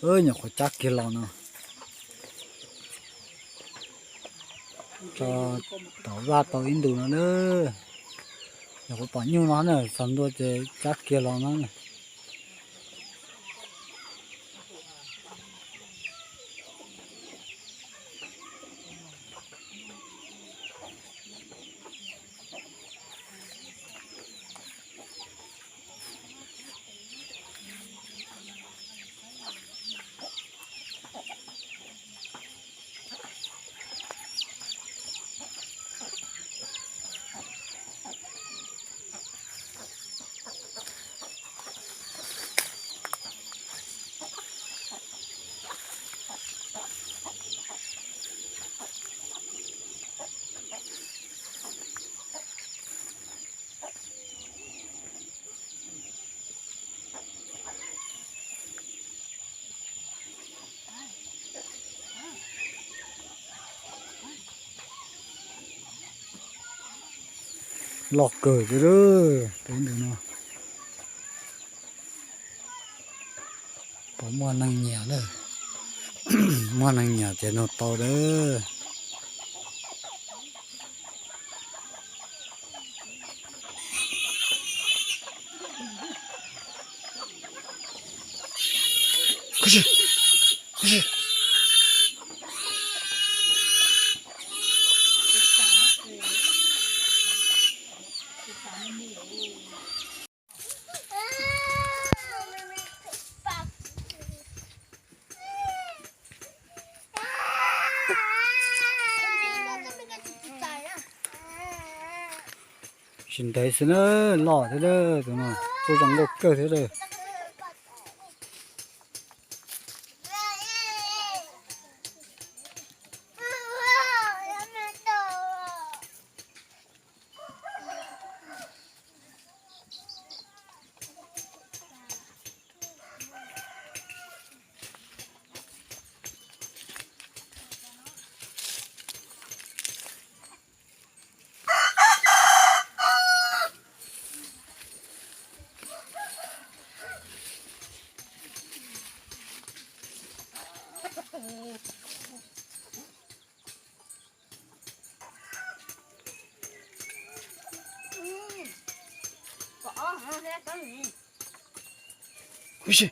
Nyuam qhuav cab kiag los no, tso tau vaj tau ib ntus no na. Nyuam qhuav pom nyuj no na, xav ntua ces cab kiag los no. Loj kawg thiab lawm peb ntawm no. Puas muaj neeg nyiam lawm? Muaj neeg nyiam ces nug tau lawm. Tsis ntev xwb na, loj thiab lawm, tus no kuj zoo nkauj kawg thiab lawm. Huv si.